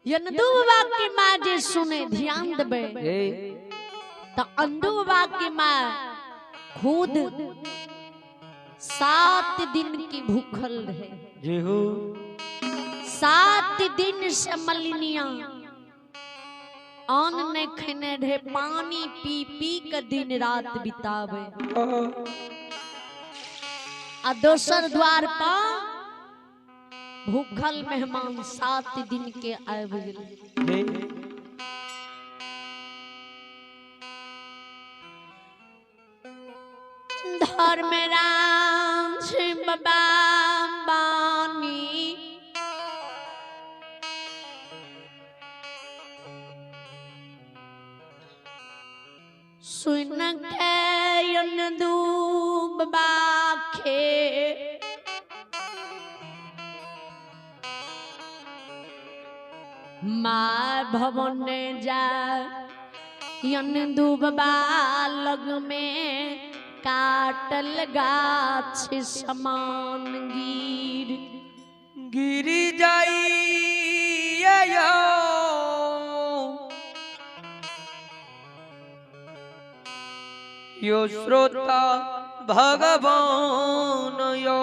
यंदू बाबा के माँ जे सुने ध्यान देबे तो अंदू बाबा के माँ खुद 7 दिन की भूखल रहे। जेहू 7 दिन से मलिनिया अन्न नहीं खेने रहे, पानी पी पी के दिन रात बितावे। आ दोसर द्वार पर भूखल मेहमान 7 दिन के आबि गेल। धर्म राम बाबा बानी सुन के यंदू बाबा खे माँ भवन जा यंदू बाबा लग में काटल गाछ समान गिर गिरी जाई। यो श्रोता भगवान यो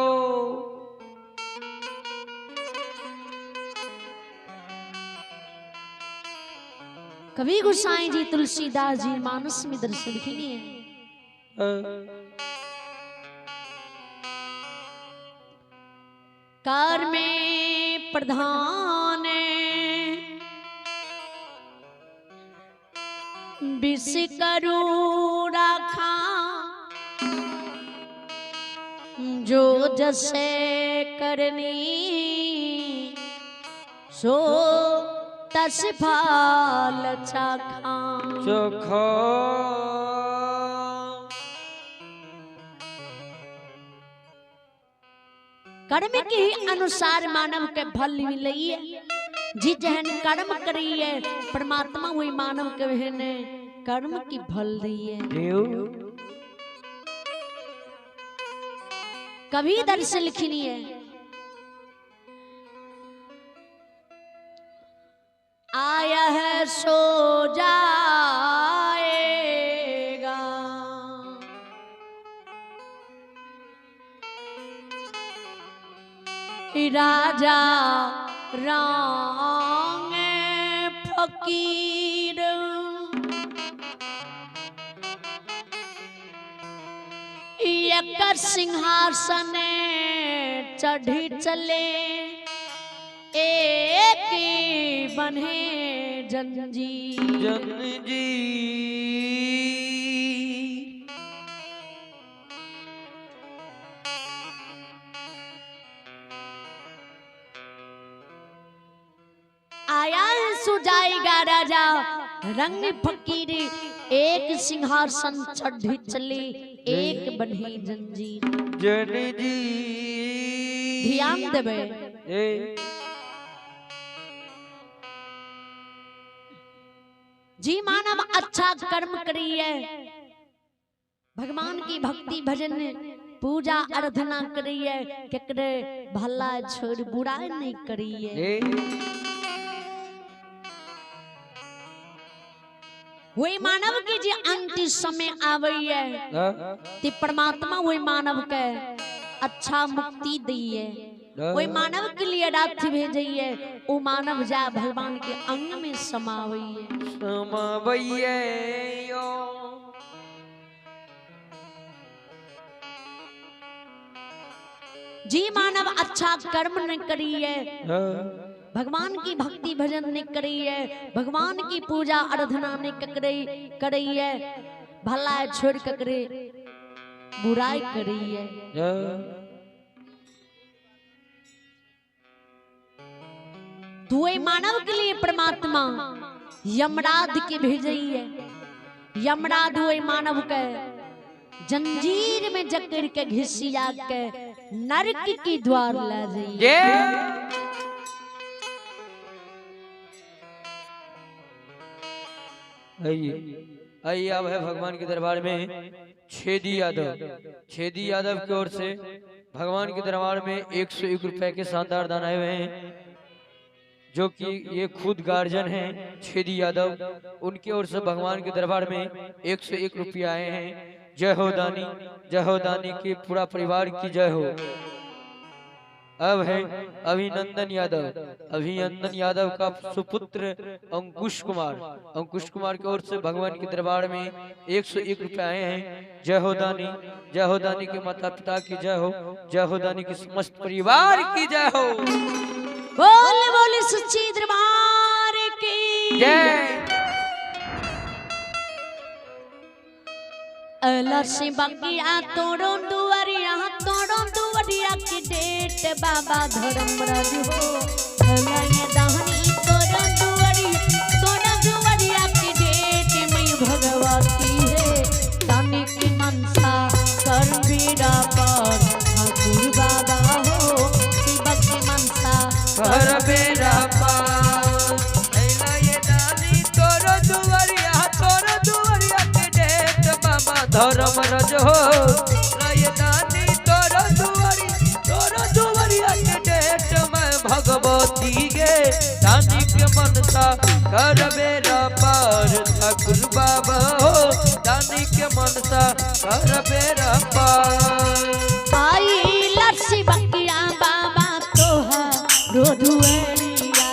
कवि गोसाई जी तुलसीदास जी मानस में दर्शन लिखनी है। कर में प्रधान विष करू राखा जो जसे करनी सो तस फाल चखा चखा। कर्म के ही अनुसार मानव के फल मिलई। जी जहन कर्म करिए परमात्मा वही मानव के बहने कर्म की फल दिए। कभी दर्श लिखनी है। आया है सो जाएगा राजा रंग फकीर एक सिंहासन चढ़ी चले एक बने जंजीर जंजीर। आया सुजाएगा राजा रंग फकीर एक सिंहासन चढ़ी चले एक बने जंजीर जंजीर। ध्यान देवे जी मानव अच्छा कर्म करिए, भगवान की भक्ति भजन पूजा आराधना करिए, केकरे भला छोड़ बुरा नहीं करिए। वही मानव के जे अंतिम समय आवैये ते परमात्मा वही मानव के अच्छा मुक्ति दिए, वही मानव के लिए रात भेजइए, वो मानव जा भगवान के अंग में समावइए समावइए। जी मानव अच्छा कर्म न करिए, भगवान की भक्ति भजन नहीं करिए, भगवान की पूजा आराधना नहीं करिए, भला छोड़ करे बुराई करिए। तो मानव के लिए परमात्मा यमराज के भेजइए, यमराज वही मानव के जंजीर में जकड़ के घिसिया के नरक की द्वार ला जाइए। आइए अब है भगवान के दरबार में छेदी यादव, छेदी यादव की ओर से भगवान के दरबार में 101 रुपए के शानदार दान आए हुए हैं। जो कि ये खुद गार्जियन हैं छेदी यादव, उनकी ओर से भगवान के दरबार में 101 रुपया आए हैं। जय हो दानी, जय हो दानी के पूरा परिवार की जय हो। अब है अभिनंदन यादव, अभिनंदन यादव का सुपुत्र अंकुश कुमार, अंकुश कुमार की ओर से भगवान के दरबार में 101 रुपये आए हैं। जय हो दानी, जय हो दानी के माता पिता की जय हो, जय हो दानी के समस्त परिवार की जय हो। बोल बोल सच्ची दरबार की जय। अलसी बगिया तोड़ो दुआरिया, तोड़ो दुआरिया की डेट बाबा धर्मराज हो। अलय दाहनी तोड़ो दुआरिया, तोड़ो दुआरिया की डेट मई भगवती है। दानी की मनसा कर बीड़ा पर ठाकुर बाबा हो, शिव की मनसा कर बेड़ा पार। अलय दानी तोड़ो दुआरिया, तोड़ो दुआरिया की डेट बाबा धर्मराज हो। दानी तोरो दुआरी, तोरो दुआरिया के डेट में भगवती गे। दानी के मनसा कर बेरा पार ठाकुर बाबा हो, दानी के मनसा कर बेरा पार। आई लस्सी बकिया बाबा तोहारो दुआरिया,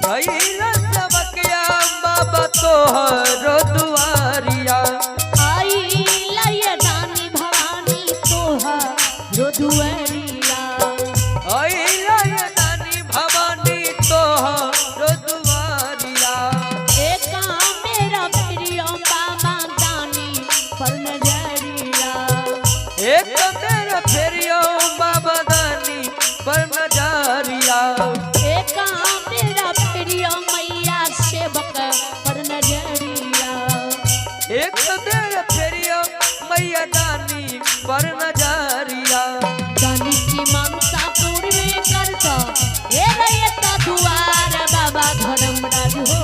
आई लस्सी बकिया बाबा तोहारो दुआरिया, आई लय दानी भवानी तोहारो दुआरिया, आई लय दानी भवानी तोहारो दुआरिया। एका मेरा प्रिय बाबा दानी पर नजरिया, एक मेरा प्रिय बाबा दानी पर नजरिया, एका मेरा प्रिय मैया सेवक पर नजरिया, एक मेरा प्रिय मैया दानी पर नजरिया। दानी की मनसा पूर्वे करता ए रैयता दुआर बाबा धर्मराज हो,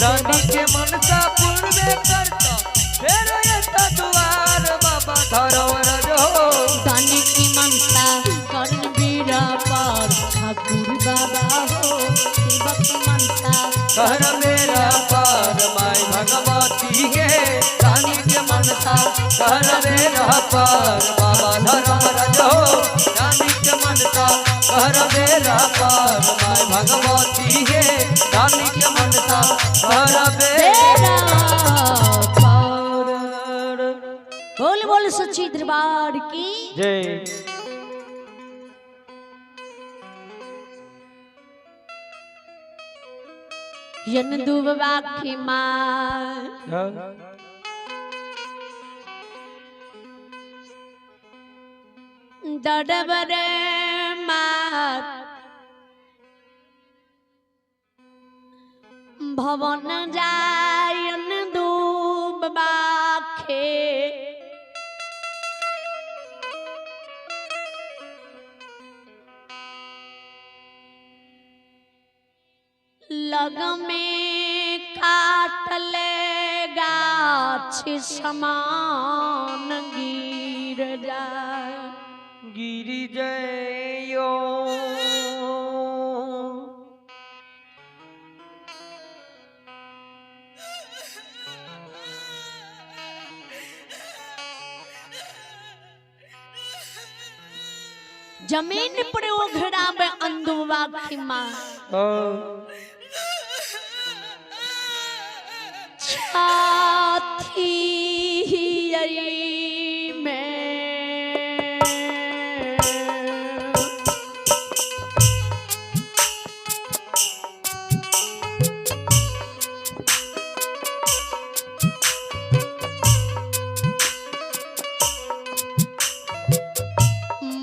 दानी के मनसा पूर्वे करता हे रैयता दुआर बाबा धर्मराज हो। दानी की मनसा कर्ण बीरा पर ठाकुर बाबा हो, सेवक मनसा कर मेरा पार माय भगवती के। दानी के मनसा कर मेरा पार बाबा धर्मराज हो, दानी के मनसा कर मेरा पार माय भगवती के। दानी के मनसा कर मेरा मेरा पार। पार। बोल बोल सच्ची दरबार की जय। यन दुबा की माँ दडबर मार भवन जायन डूबा खे लग में काटल गाछ समान गिर जाए, गिरी जयो। जमीन पर ओघड़ा में अंदुआ खिमा छाती में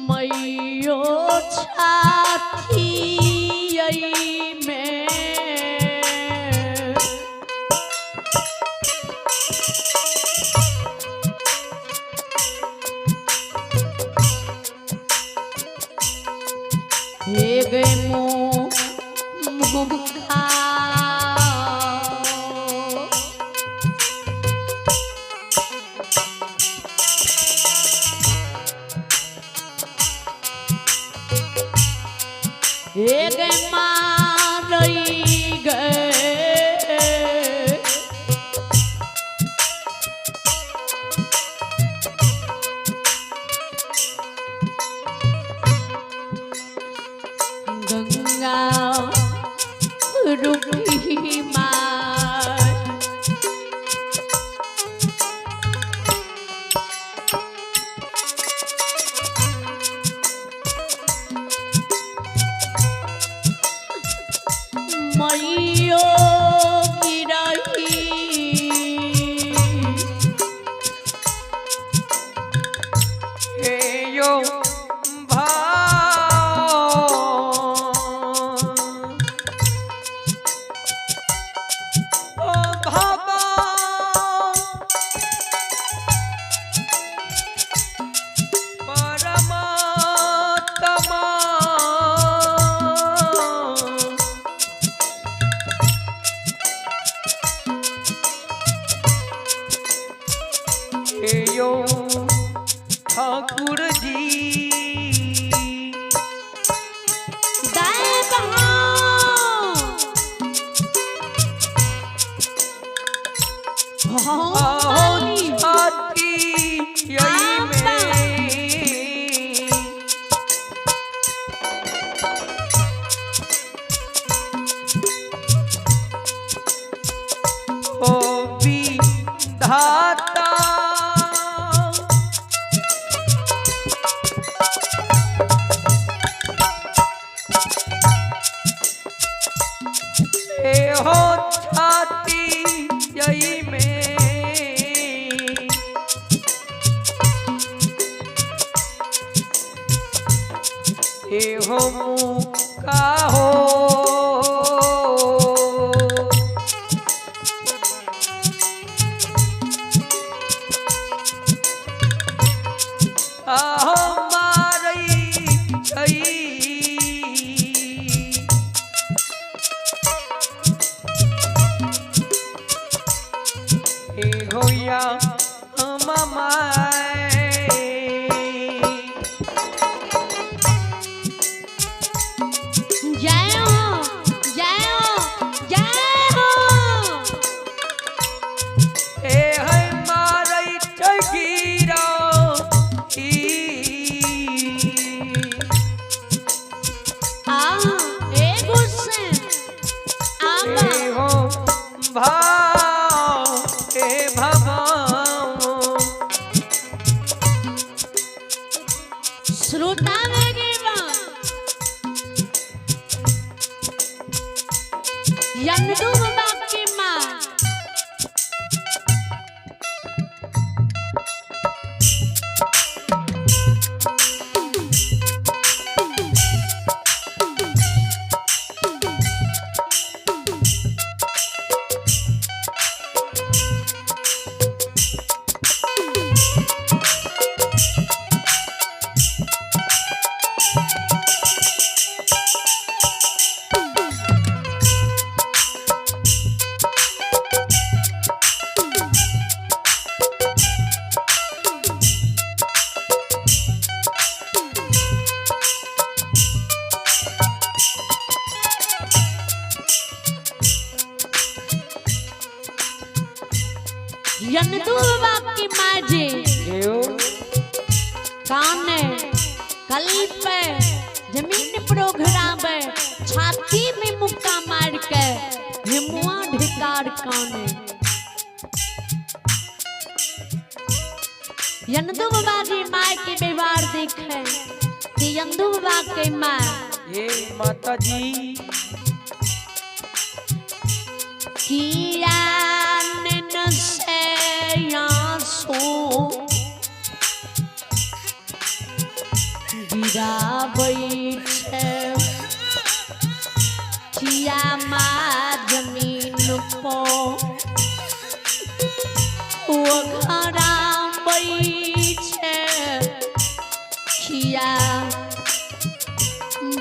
मैयो छाती में हे गे मुँह मुखा हे गे मारई मारई गए। गंगा रूपी मार मैयो गिरही हे यो भाव ओ भावा परमात्मा हे यो ठाकुर जी दाएं बहाओ आओ भवानी छाती यही में ओ विधाता ए हो छाती यही में ए हो मुका हो आहो मारई छई हे होया ममाए जय हो जय हो जय हो। ए है मारई चगीरा आ ए गुस्से आबा हे हो भाव हे भवाओ श्रोता लगेगा यंदू बाबा की माँ यंदू बाबा की माँ जी देव कान कल्प जमीन पर उघरावे छाती में मुक्का मार के हिमुआ ढिकार काने। यंदू बाबा जी माँ के व्यवहार देखे कि यंदू बाबा के माँ ये माता जी किया नैन से आंसू गिराबै छै किया माँ जमीन पर ओघराबै छै किया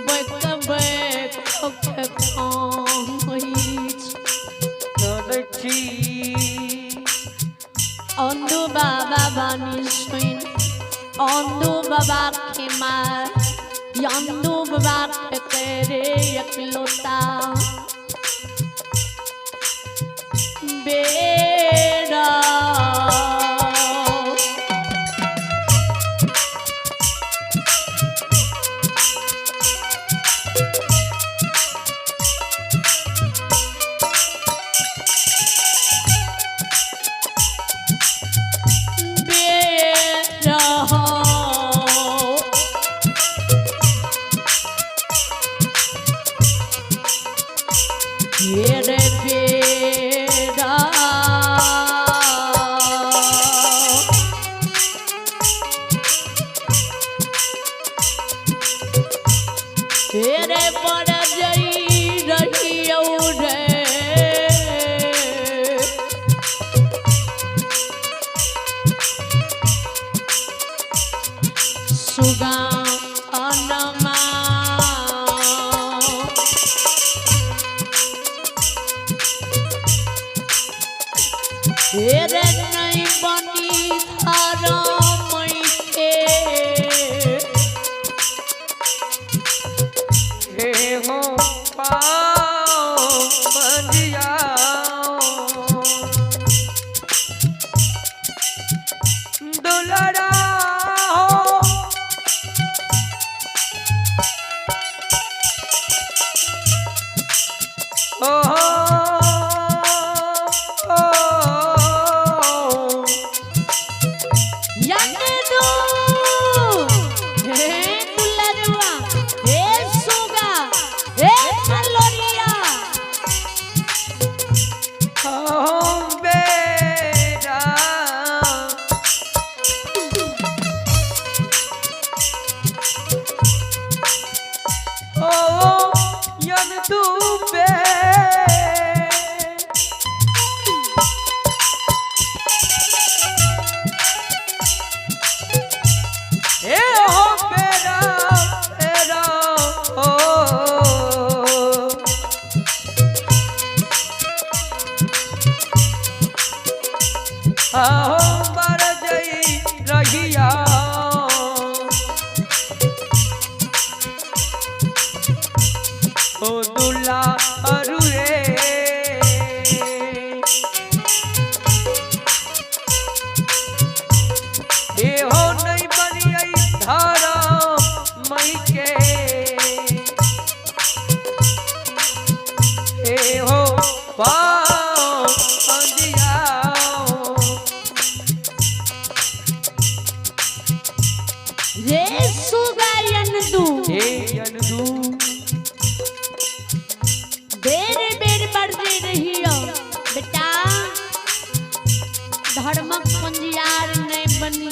बैक बैक खाइ छै। चलै छी अंधु बाबा बानी सुन अंधु बाबा के मार अंधु बाबा के तेरे एकलोता। तेरे पर जई रहियो रे। सुगा अनमा तेरे नहीं बनी थारा के। हे हो पाओ बंदियाओ दुलरा हो। ओ हो यज्ञ दो हे दुलरुआ हे सुगा हे मलोरिया। बेरा ओ यन तू बे हे हो बेरा बेरा ओ आओ मर जई रहिया ओ दुल्ला अरु रे। ए हो नहीं बनी आई धारा मई के। ए हो पाओ अंदियाओ रे सुगा यनदू हे अनदू बेर बेर बरजे रहियो बेटा धर्मक पंजियार नहीं बनी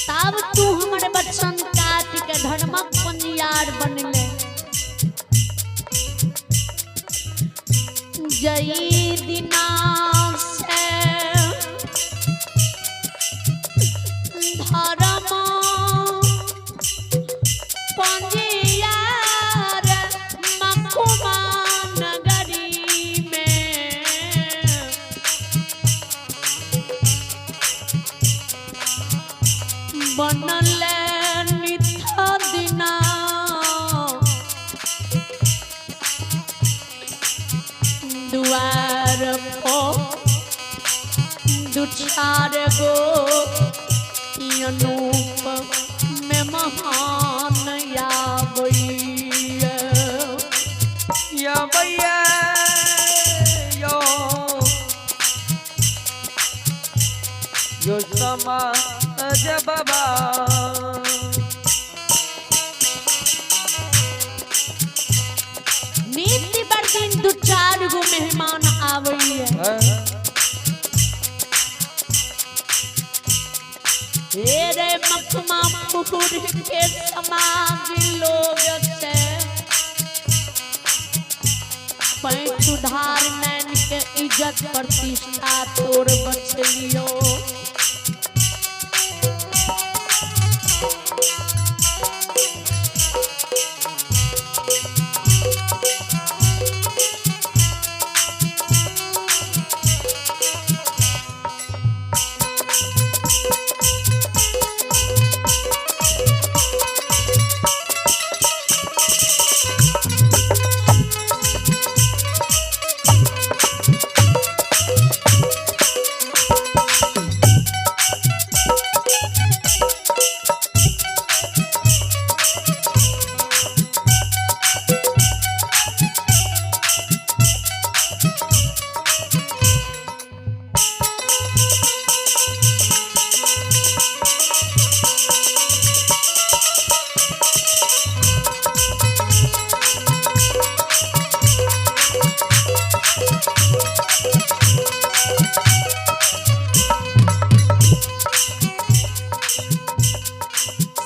तब तू हमर बचन काट के धर्मक पंजियार बनले। जई दिना से धर्म पंजियार मखुमा नगरी में बनल नित दिना दुआर पो दू चार गो अनूप में महान आबैया। या भैया यो यो समाज बाबा नित्य बरदिन दू चार गो मेहमान आबैया। हे रे मखमा पुर के समाज लोग से पैठ उधार नैन के इज्जत प्रतिष्ठा तोड़ बचलियो।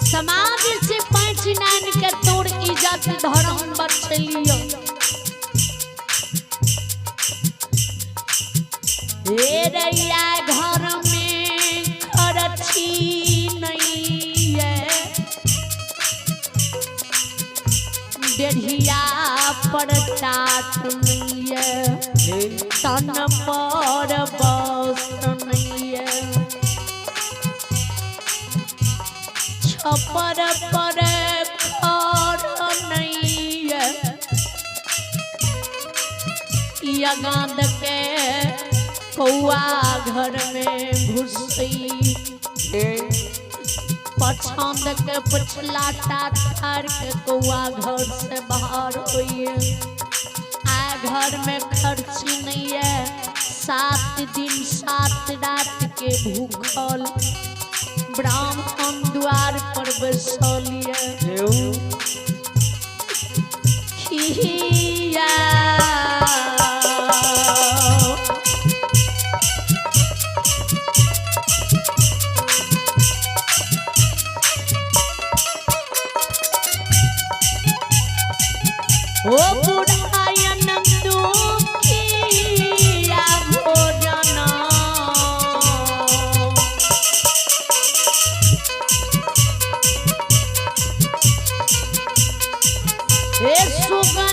समाज से पैठ इज्जत धर्म बचलियो। हे रैया घर में खर्ची नहीं है, डेढ़िया पर टाट नहीं है, तन पर वस्त्र नहीं है, छपर पर खर नहीं है, यगाद के कौआ घर में घुसी, पछांद के पछला ठार के कौआ घर से बाहर होइए। आ घर में खर्ची नहीं है, 7 दिन 7 रात के भूखल ब्राह्मण द्वार पर बैसल ये। खिया ओ बुढ़ायन दुखिया भोजन, हे सुगना